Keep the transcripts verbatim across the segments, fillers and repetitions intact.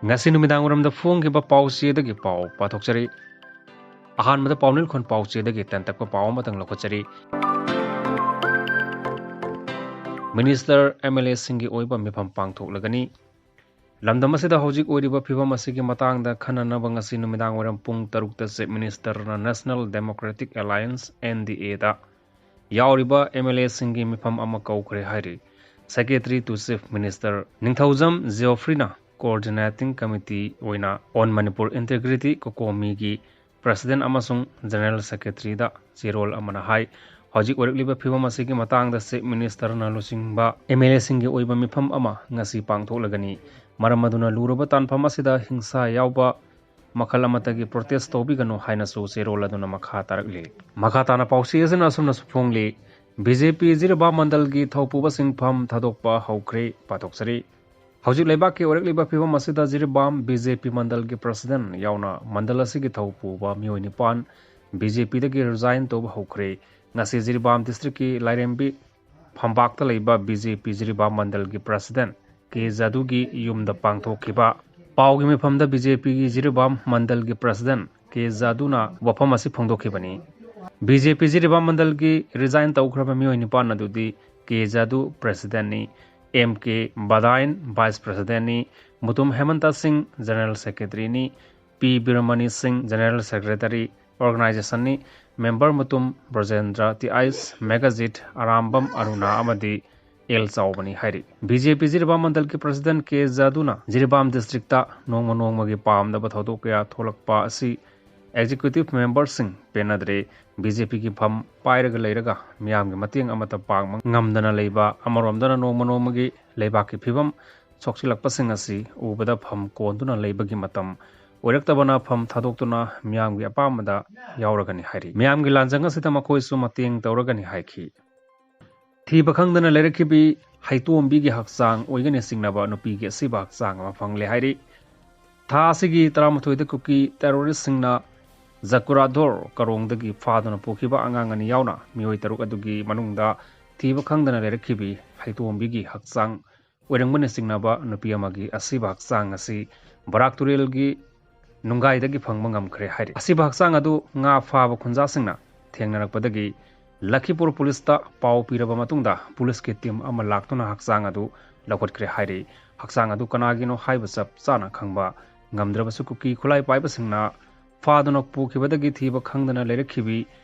ꯉꯁꯤ ꯅꯨꯃꯤꯗꯥꯡ ꯋꯥꯏꯔꯝꯗ ꯐꯣꯡꯈꯤꯕ ꯄꯥꯎꯆꯦꯗꯒꯤ ꯄꯥꯎ ꯄꯥꯊꯣꯛꯆꯔꯤ꯫ ꯑꯍꯥꯟꯕꯗ ꯄꯥꯎꯅꯤꯜ ꯈꯣꯟ ꯄꯥꯎꯆꯦꯗꯒꯤ ꯇꯦꯟꯇꯛꯄ ꯄꯥꯎ ꯑꯃꯇꯪ ꯂꯧꯈꯠꯆꯔꯤ꯫ ꯃꯤꯅꯤꯁꯇꯔ, ꯑꯦꯝ ꯑꯦꯜ ꯑꯦꯁꯤꯡꯒꯤ ꯑꯣꯏꯕ ꯃꯤꯐꯝ ꯄꯥꯡꯊꯣꯛꯂꯒꯅꯤ꯫ ꯂꯝꯗꯝ ꯑꯁꯤꯗ ꯍꯧꯖꯤꯛ ꯑꯣꯏꯔꯤꯕ ꯐꯤꯕꯝ ꯑꯁꯤꯒꯤ ꯃꯇꯥꯡꯗ ꯈꯟꯅꯅꯕ ꯉꯁꯤ ꯅꯨꯃꯤꯗꯥꯡ ꯋꯥꯏꯔꯝ ꯄꯨꯡ ꯇꯔꯨꯛꯇ ꯆꯤꯐ ꯃꯤꯅꯤꯁꯇꯔꯅ national democratic alliance, N D A ꯌꯥꯎꯔꯤꯕ ꯑꯦꯝ ꯑꯦꯜ ꯑꯦꯁꯤꯡꯒꯤ ꯃꯤꯐꯝ ꯑꯃ ꯀꯧꯈ꯭ꯔꯦ ꯍꯥꯏꯔꯤ꯫ Secretary to chief minister Ningthoujam ꯖꯤꯑꯣꯐ꯭ꯔꯤꯅ ꯀꯣꯑꯣꯔꯗꯤꯅꯦꯇꯤꯡ ꯀꯃꯤꯇꯤ ꯑꯣꯏꯅ ꯑꯣꯟ ꯃꯅꯤꯄꯨꯔ ꯏꯟꯇꯦꯒ꯭ꯔꯤꯇꯤ ꯀꯣꯀꯣꯃꯤꯒꯤ ꯄ꯭ꯔꯁꯤꯗꯦꯟ ꯑꯃꯁꯨꯡ ꯖꯦꯅꯔꯦꯜ ꯁꯦꯀ꯭ꯔꯦꯇꯔꯤꯗ ꯆꯦꯔꯣꯜ ꯑꯃꯅ ꯍꯥꯏ, ꯍꯧꯖꯤꯛ ꯑꯣꯏꯔꯛꯂꯤꯕ ꯐꯤꯕꯝ ꯑꯁꯤꯒꯤ ꯃꯇꯥꯡꯗ ꯆꯤꯐ ꯃꯤꯅꯤꯁꯇꯔꯅ ꯂꯨꯆꯤꯡꯕ ꯑꯦꯝ ꯑꯦꯜ ꯑꯦꯁꯤꯡꯒꯤ ꯑꯣꯏꯕ ꯃꯤꯐꯝ ꯑꯃ ꯉꯁꯤ ꯄꯥꯡꯊꯣꯛꯂꯒꯅꯤ꯫ ꯃꯔꯝ ꯑꯗꯨꯅ ꯂꯨꯔꯕ ꯇꯥꯟꯐꯝ ꯑꯁꯤꯗ ꯍꯤꯡꯁꯥ ꯌꯥꯎꯕ ꯃꯈꯜ ꯑꯃꯠꯇꯒꯤ ꯄ꯭ꯔꯣꯇꯦꯁ ꯇꯧꯕꯤꯒꯅꯨ ꯍꯥꯏꯅꯁꯨ ꯆꯦꯔꯣꯜ ꯑꯗꯨꯅ ꯃꯈꯥ ꯇꯥꯔꯛꯂꯤ꯫ ꯃꯈꯥ ꯇꯥꯅ ꯄꯥꯎꯆꯦ ꯑꯁꯤꯅ ꯑꯁꯨꯝꯅꯁꯨ ꯐꯣꯡꯂꯤ, ꯕꯤ ꯖꯦ ꯄꯤ ꯖꯤꯔꯤꯕꯥꯝ ꯃꯟꯗꯜꯒꯤ ꯊꯧꯄꯨꯕꯁꯤꯡ ꯐꯝ ꯊꯥꯗꯣꯛꯄ ꯍꯧꯈ꯭ꯔꯦ꯫ ꯄꯥꯊꯣꯛꯆꯔꯤ꯫ ꯍꯧꯖꯤꯛ ꯂꯩꯕꯥꯛꯀꯤ ꯑꯣꯏꯔꯛꯂꯤꯕ ꯐꯤꯕꯝ ꯑꯁꯤꯗ ꯖꯤꯔꯤꯕꯥꯝ ꯕꯤ ꯖꯦ ꯄꯤ ꯃꯟꯗꯜꯒꯤ ꯄ꯭ꯔꯁꯤꯗꯦꯟ ꯌꯥꯎꯅ ꯃꯟꯗꯜ ꯑꯁꯤꯒꯤ ꯊꯧ ꯄꯨꯕ ꯃꯤꯑꯣꯏ ꯅꯤꯄꯥꯟ ꯕꯤ ꯖꯦ ꯄꯤꯗꯒꯤ ꯔꯤꯖꯥꯏꯟ ꯇꯧꯕ ꯍꯧꯈ꯭ꯔꯦ꯫ ꯉꯁꯤ ꯖꯤꯔꯤꯕꯥꯝ ꯗꯤꯁꯇ꯭ꯔꯤꯛꯀꯤ ꯂꯥꯏꯔꯦꯝꯕꯤ ꯐꯝꯄꯥꯛꯇ ꯂꯩꯕ ꯕꯤ ꯖꯦ ꯄꯤ ꯖꯤꯔꯤꯕꯥꯝ ꯃꯟꯗꯜꯒꯤ ꯄ꯭ꯔꯁꯤꯗꯦꯟ ꯀꯦ ꯖꯥꯗꯨꯒꯤ ꯌꯨꯝꯗ ꯄꯥꯡꯊꯣꯛꯈꯤꯕ ꯄꯥꯎꯒꯤ ꯃꯤꯐꯝꯗ ꯕꯤ ꯖꯦ ꯄꯤꯒꯤ ꯖꯤꯔꯤꯕꯥꯝ ꯃꯟꯗꯜꯒꯤ ꯄ꯭ꯔꯁꯤꯗꯦꯟ ꯀꯦ ꯖꯥꯗꯨꯅ ꯋꯥꯐꯝ ꯑꯁꯤ ꯐꯣꯡꯗꯣꯛꯈꯤꯕꯅꯤ꯫ B J P Jiribam ꯃꯟꯗꯜꯒꯤ resign ꯇꯧꯈ꯭ꯔꯕ ꯃꯤꯑꯣꯏ ꯅꯤꯄꯥꯟ ꯑꯗꯨꯗꯤ ꯀꯦ ꯖꯥꯗꯨ ꯄ꯭ꯔꯁꯤꯗꯦꯟꯅꯤ, ꯑꯦꯝ ꯀꯦ ꯕꯗꯥꯏꯟ ꯚꯥꯏꯁ ꯄ꯭ꯔꯁꯤꯗꯦꯟꯅꯤ, ꯃꯨꯇꯨꯝ ꯍꯦꯃꯟꯇ ꯁꯤꯡ general ꯁꯦꯀ꯭ꯔꯦꯇꯔꯤꯅꯤ, P Biramani Singh general secretary ꯑꯣꯔꯒꯅꯥꯏꯖꯦꯁꯟꯅꯤ, ꯃꯦꯝꯕꯔ ꯃꯨꯇꯨꯝ ꯕ꯭ꯔꯖꯦꯟꯗ꯭ꯔ ꯇꯤ ꯑꯥꯏꯁ, ꯃꯦꯒꯥꯖꯤꯠ ꯑꯔꯥꯝꯕꯝ ꯑꯔꯨꯅꯥ ꯑꯃꯗꯤ ꯑꯦꯜ ꯆꯥꯎꯕꯅꯤ ꯍꯥꯏꯔꯤ꯫ ꯕꯤ ꯖꯦ ꯄꯤ ꯖꯤꯔꯤꯕꯥꯝ ꯃꯟꯗꯜꯒꯤ ꯄ꯭ꯔꯁꯤꯗꯦꯟ ꯀꯦ ꯖꯥꯗꯨꯅ ꯖꯤꯔꯤꯕꯥꯝ ꯗꯤꯁꯇ꯭ꯔꯤꯛꯇ ꯅꯣꯡꯃ ꯅꯣꯡꯃꯒꯤ ꯄꯥꯝꯗꯕ ꯊꯧꯗꯣꯛ ꯀꯌꯥ ꯊꯣꯛꯂꯛꯄ ꯑꯁꯤ ꯑꯦꯛꯖꯤꯀ꯭ꯌꯨꯇꯤꯚ ꯃꯦꯝꯕꯔꯁꯤꯡ ꯄꯦꯟꯅꯗ꯭ꯔꯦ꯫ ꯕꯤ ꯖꯦ ꯄꯤꯒꯤ ꯐꯝ ꯄꯥꯏꯔꯒ ꯂꯩꯔꯒ ꯃꯤꯌꯥꯝꯒꯤ ꯃꯇꯦꯡ ꯑꯃꯠꯇ ꯄꯥꯡꯕ ꯉꯝꯗꯅ ꯂꯩꯕ, ꯑꯃꯔꯣꯝꯗꯅ ꯅꯣꯡꯃ ꯅꯣꯡꯃꯒꯤ ꯂꯩꯕꯥꯛꯀꯤ ꯐꯤꯕꯝ ꯁꯣꯛꯆꯤꯜꯂꯛꯄꯁꯤꯡ ꯑꯁꯤ ꯎꯕꯗ ꯐꯝ ꯀꯣꯟꯗꯨꯅ ꯂꯩꯕꯒꯤ ꯃꯇꯝ ꯑꯣꯏꯔꯛꯇꯕꯅ ꯐꯝ ꯊꯥꯗꯣꯛꯇꯨꯅ ꯃꯤꯌꯥꯝꯒꯤ ꯑꯄꯥꯝꯕꯗ ꯌꯥꯎꯔꯒꯅꯤ ꯍꯥꯏꯔꯤ꯫ ꯃꯤꯌꯥꯝꯒꯤ ꯂꯥꯟꯖꯪ ꯑꯁꯤꯗ ꯃꯈꯣꯏꯁꯨ ꯃꯇꯦꯡ ꯇꯧꯔꯒꯅꯤ ꯍꯥꯏꯈꯤ꯫ ꯊꯤꯕ ꯈꯪꯗꯅ ꯂꯩꯔꯛꯈꯤꯕꯤ ꯍꯩꯇꯣꯝꯕꯤꯒꯤ ꯍꯛꯆꯥꯡ ꯑꯣꯏꯒꯅꯤ ꯆꯤꯡꯅꯕ ꯅꯨꯄꯤꯒꯤ ꯑꯁꯤꯕ ꯍꯛꯆꯥꯡ ꯑꯃ ꯐꯪꯂꯦ ꯍꯥꯏꯔꯤ꯫ ꯊꯥ ꯑꯁꯤꯒꯤ ꯇꯔꯥꯃꯥꯊꯣꯏꯗ ꯀꯨꯀꯤ ꯇꯦꯔꯣꯔꯤꯁꯁꯤꯡꯅ ꯖꯀꯨꯔꯥꯙꯣꯔ ꯀꯔꯣꯡꯗꯒꯤ ꯐꯥꯗꯨꯅ ꯄꯨꯈꯤꯕ ꯑꯉꯥꯡ ꯑꯅꯤ ꯌꯥꯎꯅ ꯃꯤꯑꯣꯏ ꯇꯔꯨꯛ ꯑꯗꯨꯒꯤ ꯃꯅꯨꯡꯗ ꯊꯤꯕ ꯈꯪꯗꯅ ꯂꯩꯔꯛꯈꯤꯕꯤ ꯍꯩꯇꯣꯝꯕꯤꯒꯤ ꯍꯛꯆꯥꯡ ꯑꯣꯏꯔꯝꯕꯅ ꯆꯤꯡꯅꯕ ꯅꯨꯄꯤ ꯑꯃꯒꯤ ꯑꯁꯤꯕ ꯍꯛꯆꯥꯡ ꯑꯁꯤ ꯕꯔꯥꯛ ꯇꯨꯔꯦꯜꯒꯤ ꯅꯨꯡꯒꯥꯏꯗꯒꯤ ꯐꯪꯕ ꯉꯝꯈ꯭ꯔꯦ ꯍꯥꯏꯔꯤ꯫ ꯑꯁꯤꯕ ꯍꯛꯆꯥꯡ ꯑꯗꯨ ꯉꯥ ꯐꯥꯕ ꯈꯨꯟꯖꯥꯁꯤꯡꯅ ꯊꯦꯡꯅꯔꯛꯄꯗꯒꯤ ꯂꯈꯤꯄꯨꯔ ꯄꯨꯂꯤꯁꯇ ꯄꯥꯎ ꯄꯤꯔꯕ ꯃꯇꯨꯡꯗ ꯄꯨꯂꯤꯁꯀꯤ ꯇꯤꯝ ꯑꯃ ꯂꯥꯛꯇꯨꯅ ꯍꯛꯆꯥꯡ ꯑꯗꯨ ꯂꯧꯈꯠꯈ꯭ꯔꯦ ꯍꯥꯏꯔꯤ꯫ ꯍꯛꯆꯥꯡ ꯑꯗꯨ ꯀꯅꯥꯒꯤꯅꯣ ꯍꯥꯏꯕ ꯆꯞ ꯆꯥꯅ ꯈꯪꯕ ꯉꯝꯗ꯭ꯔꯕꯁꯨ ꯀꯨꯀꯤ ꯈꯨꯠꯂꯥꯏ ꯄꯥꯏꯕꯁꯤꯡꯅ ꯐꯥꯗꯨꯅ ꯄꯨꯈꯤꯕꯗꯒꯤ ꯊꯤꯕ ꯈꯪꯗꯅ ꯂꯩꯔꯛꯈꯤꯕꯤ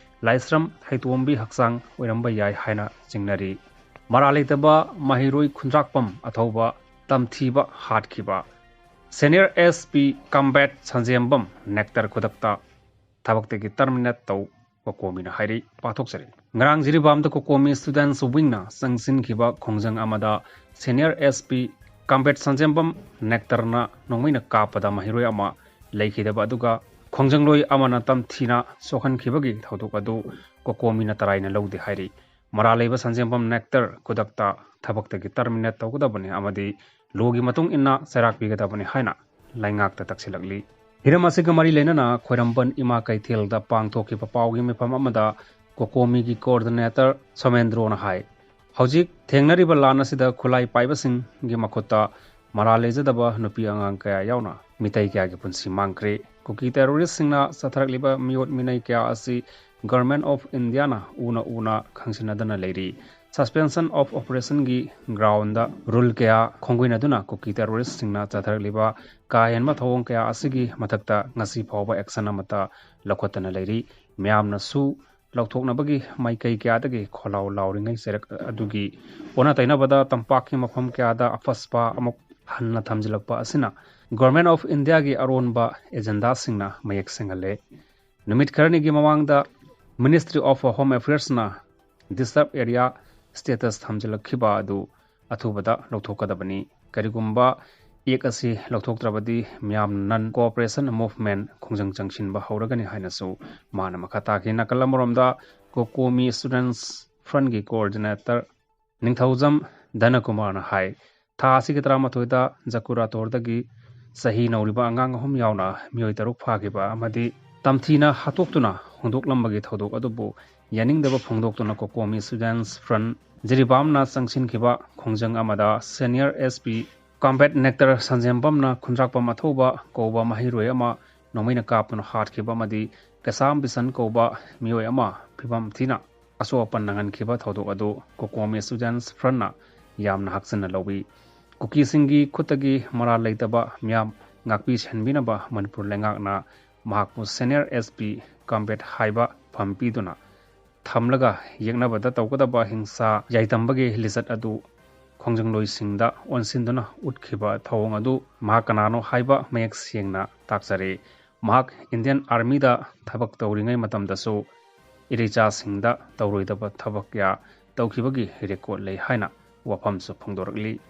ꯂꯥꯏꯁ꯭ꯔꯝ ꯍꯩꯇꯣꯝꯕꯤ ꯍꯛꯆꯥꯡ ꯑꯣꯏꯔꯝꯕ ꯌꯥꯏ ꯍꯥꯏꯅ ꯆꯤꯡꯅꯔꯤ꯫ ꯃꯔꯥ ꯂꯩꯇꯕ ꯃꯍꯩꯔꯣꯏ ꯈꯨꯟꯗ꯭ꯔꯥꯛꯄꯝ ꯑꯊꯧꯕ ꯇꯝꯊꯤꯕ ꯍꯥꯠꯈꯤꯕ꯫ ꯁꯦꯅꯤꯌꯔ ꯑꯦꯁ ꯄꯤ ꯀꯝꯕꯦꯠ ꯁꯟꯖꯦꯝꯕꯝ ꯅꯦꯛꯇꯔ ꯈꯨꯗꯛꯇ ꯊꯕꯛꯇꯒꯤ ꯇꯔꯃꯤꯅꯦꯠ ꯇꯧ, ꯀꯣꯀꯣꯃꯤꯅ ꯍꯥꯏꯔꯤ꯫ ꯄꯥꯊꯣꯛꯆꯔꯤ꯫ ꯉꯔꯥꯡ ꯖꯤꯔꯤꯕꯥꯝꯗ ꯀꯣꯀꯣꯃꯤ ꯁ꯭ꯇꯨꯗꯦꯟꯠꯁ ꯋꯤꯡꯅ ꯆꯪꯁꯤꯟꯈꯤꯕ ꯈꯣꯡꯖꯪ ꯑꯃꯗ ꯁꯦꯅꯤꯌꯔ ꯑꯦꯁ ꯄꯤ ꯀꯝꯕꯦꯠ ꯁꯟꯖꯦꯝꯕꯝ ꯅꯦꯛꯇꯔꯅ ꯅꯣꯡꯃꯩꯅ ꯀꯥꯞꯄꯗ ꯃꯍꯩꯔꯣꯏ ꯑꯃ ꯂꯩꯈꯤꯗꯕ ꯑꯗꯨꯒ ꯈꯣꯡꯖꯪꯂꯣꯏ ꯑꯃꯅ ꯇꯝꯊꯤꯅ ꯁꯣꯛꯍꯟꯈꯤꯕꯒꯤ ꯊꯧꯗꯣꯛ ꯑꯗꯨ ꯀꯣꯀꯣꯃꯤꯅ ꯇꯔꯥꯏꯅ ꯂꯧꯗꯦ ꯍꯥꯏꯔꯤ꯫ ꯃꯔꯥ ꯂꯩꯕ ꯁꯟꯖꯦꯝꯕꯝ ꯅꯦꯛꯇꯔ ꯈꯨꯗꯛꯇ ꯊꯕꯛꯇꯒꯤ ꯇꯔꯃꯤꯅꯦꯠ ꯇꯧꯒꯗꯕꯅꯤ ꯑꯃꯗꯤ ꯂꯣꯒꯤ ꯃꯇꯨꯡ ꯏꯟꯅ ꯆꯩꯔꯥꯛ ꯄꯤꯒꯗꯕꯅꯤ ꯍꯥꯏꯅ ꯂꯩꯉꯥꯛꯇ ꯇꯛꯁꯤꯜꯂꯛꯂꯤ꯫ ꯍꯤꯔꯝ ꯑꯁꯤꯒ ꯃꯔꯤ ꯂꯩꯅꯅ ꯈ꯭ꯋꯥꯏꯔꯝꯕꯟ ꯏꯃꯥ ꯀꯩꯊꯦꯜꯗ ꯄꯥꯡꯊꯣꯛꯈꯤꯕ ꯄꯥꯎꯒꯤ ꯃꯤꯐꯝ ꯑꯃꯗ ꯀꯣꯀꯣꯃꯤꯒꯤ ꯀꯣꯑꯣꯔꯗꯤꯅꯦꯇꯔ ꯁꯣꯃꯦꯟꯗ꯭ꯔꯣꯅ ꯍꯥꯏ, ꯍꯧꯖꯤꯛ ꯊꯦꯡꯅꯔꯤꯕ ꯂꯥꯟ ꯑꯁꯤꯗ ꯈꯨꯠꯂꯥꯏ ꯄꯥꯏꯕꯁꯤꯡꯒꯤ ꯃꯈꯨꯠꯇ ꯃꯔꯥꯜ ꯂꯩꯖꯗꯕ ꯅꯨꯄꯤ ꯑꯉꯥꯡ ꯀꯌꯥ ꯌꯥꯎꯅ ꯃꯤꯇꯩ ꯀꯌꯥꯒꯤ ꯄꯨꯟꯁꯤ ꯃꯥꯡꯈ꯭ꯔꯦ꯫ ꯀꯨꯀꯤ ꯇꯦꯔꯣꯔꯤꯁꯁꯤꯡꯅ ꯆꯠꯊꯔꯛꯂꯤꯕ ꯃꯤꯑꯣꯠ ꯃꯤꯅꯩ ꯀꯌꯥ ꯑꯁꯤ Government of Indiaꯅ ꯎꯅ ꯎꯅ ꯈꯪꯁꯤꯟꯅꯗꯅ ꯂꯩꯔꯤ꯫ Suspension of Operationꯒꯤ groundꯗ rule ꯀꯌꯥ ꯈꯣꯡꯒꯨꯏꯅꯗꯨꯅ ꯀꯨꯀꯤ ꯇꯦꯔꯣꯔꯤꯁꯁꯤꯡꯅ ꯆꯠꯊꯔꯛꯂꯤꯕ ꯀꯥ ꯍꯦꯟꯕ ꯊꯧꯑꯣꯡ ꯀꯌꯥ ꯑꯁꯤꯒꯤ ꯃꯊꯛꯇ ꯉꯁꯤ ꯐꯥꯎꯕ action ꯑꯃꯠꯇ ꯂꯧꯈꯠꯇꯅ ꯂꯩꯔꯤ꯫ ꯃꯤꯌꯥꯝꯅꯁꯨ ꯂꯧꯊꯣꯛꯅꯕꯒꯤ ꯃꯥꯏꯀꯩ ꯀꯌꯥꯗꯒꯤ ꯈꯣꯜꯂꯥꯎ ꯂꯥꯎꯔꯤꯉꯩ ꯆꯩꯔꯛ ꯑꯗꯨꯒꯤ ꯑꯣꯟꯅ ꯇꯩꯅꯕꯗ ꯇꯝꯄꯥꯛꯀꯤ ꯃꯐꯝ ꯀꯌꯥꯗ ꯑꯐꯁꯄꯥ ꯑꯃꯨꯛ ꯍꯟꯅ ꯊꯝꯖꯤꯜꯂꯛꯄ ꯑꯁꯤꯅ Government of Indiaꯒꯤ ꯑꯔꯣꯟꯕ agendaꯁꯤꯡꯅ ꯃꯌꯦꯛ ꯁꯦꯡꯍꯜꯂꯦ꯫ ꯅꯨꯃꯤꯠ ꯈꯔꯅꯤꯒꯤ ꯃꯃꯥꯡꯗ Ministry of Home Affairsꯅ disturb area status ꯊꯝꯖꯤꯜꯂꯛꯈꯤꯕ ꯑꯗꯨ ꯑꯊꯨꯕꯗ ꯂꯧꯊꯣꯛꯀꯗꯕꯅꯤ꯫ ꯀꯔꯤꯒꯨꯝꯕ act ꯑꯁꯤ ꯂꯧꯊꯣꯛꯇ꯭ꯔꯕꯗꯤ ꯃꯤꯌꯥꯝꯅ non cooperation movement ꯈꯣꯡꯖꯪ ꯆꯪꯁꯤꯟꯕ ꯍꯧꯔꯒꯅꯤ ꯍꯥꯏꯅꯁꯨ ꯃꯥꯅ ꯃꯈꯥ ꯇꯥꯈꯤ꯫ ꯅꯥꯀꯜ ꯑꯃꯔꯣꯝꯗ ꯀꯣꯀꯣꯃꯤ Students Frontꯀꯤ coordinator ꯅꯤꯡꯊꯧꯖꯝ ꯙꯅꯀꯨꯃꯥꯔꯅ ꯍꯥꯏ, ꯊꯥ ꯑꯁꯤꯒꯤ ꯇꯔꯥꯃꯥꯊꯣꯏꯗ ꯖꯀꯨꯔꯥꯇꯣꯔꯗꯒꯤ ꯆꯍꯤ ꯅꯧꯔꯤꯕ ꯑꯉꯥꯡ ꯑꯍꯨꯝ ꯌꯥꯎꯅ ꯃꯤꯑꯣꯏ ꯇꯔꯨꯛ ꯐꯥꯈꯤꯕ ꯑꯃꯗꯤ ꯇꯝꯊꯤꯅ ꯍꯥꯠꯇꯣꯛꯇꯨꯅ ꯍꯨꯟꯗꯣꯛꯂꯝꯕꯒꯤ ꯊꯧꯗꯣꯛ ꯑꯗꯨꯕꯨ ꯌꯥꯅꯤꯡꯗꯕ ꯐꯣꯡꯗꯣꯛꯇꯨꯅ ꯀꯣꯀꯣꯃꯤ Students Front ꯖꯤꯔꯤꯕꯥꯝꯅ ꯆꯪꯁꯤꯟꯈꯤꯕ ꯈꯣꯡꯖꯪ ꯑꯃꯗ senior S P combat ꯅꯦꯛꯇꯔ ꯁꯟꯖꯦꯝꯕꯝꯅ ꯈꯨꯟꯗ꯭ꯔꯥꯛꯄꯝ ꯑꯊꯧꯕ ꯀꯧꯕ ꯃꯍꯩꯔꯣꯏ ꯑꯃ ꯅꯣꯡꯃꯩꯅ ꯀꯥꯞꯇꯨꯅ ꯍꯥꯠꯈꯤꯕ ꯑꯃꯗꯤ ꯀꯦꯁꯥꯝ ꯕꯤꯁꯟ ꯀꯧꯕ ꯃꯤꯑꯣꯏ ꯑꯃ ꯐꯤꯕꯝ ꯊꯤꯅ ꯑꯁꯣꯛ ꯑꯄꯟ ꯅꯪꯍꯟꯈꯤꯕ ꯊꯧꯗꯣꯛ ꯑꯗꯨ ꯀꯣꯀꯣꯃꯤ Students Frontꯅ ꯌꯥꯝꯅ ꯍꯛꯆꯤꯟꯅ ꯂꯧꯏ꯫ ꯀꯨꯀꯤꯁꯤꯡꯒꯤ ꯈꯨꯠꯇꯒꯤ ꯃꯔꯥꯜ ꯂꯩꯇꯕ ꯃꯤꯌꯥꯝ ꯉꯥꯛꯄꯤ ꯁꯦꯟꯕꯤꯅꯕ ꯃꯅꯤꯄꯨꯔ ꯂꯩꯉꯥꯛꯅ ꯃꯍꯥꯛꯄꯨ senior S P combat ꯍꯥꯏꯕ ꯐꯝ ꯄꯤꯗꯨꯅ ꯊꯝꯂꯒ ꯌꯦꯛꯅꯕꯗ ꯇꯧꯒꯗꯕ ꯍꯤꯡꯁꯥ ꯌꯥꯏꯇꯝꯕꯒꯤ ꯂꯤꯆꯠ ꯑꯗꯨ ꯈꯣꯡꯖꯪꯂꯣꯏꯁꯤꯡꯗ ꯑꯣꯟꯁꯤꯟꯗꯨꯅ ꯎꯠꯈꯤꯕ ꯊꯧꯑꯣꯡ ꯑꯗꯨ ꯃꯍꯥꯛ ꯀꯅꯥꯅꯣ ꯍꯥꯏꯕ ꯃꯌꯦꯛ ꯁꯦꯡꯅ ꯇꯥꯛꯆꯔꯦ꯫ ꯃꯍꯥꯛ Indian Armyꯗ ꯊꯕꯛ ꯇꯧꯔꯤꯉꯩ ꯃꯇꯝꯗꯁꯨ ꯏꯔꯩꯆꯥꯁꯤꯡꯗ ꯇꯧꯔꯣꯏꯗꯕ ꯊꯕꯛ ꯀꯌꯥ ꯇꯧꯈꯤꯕꯒꯤ record ꯂꯩ ꯍꯥꯏꯅ ꯋꯥꯐꯝꯁꯨ ꯐꯣꯡꯗꯣꯔꯛꯂꯤ꯫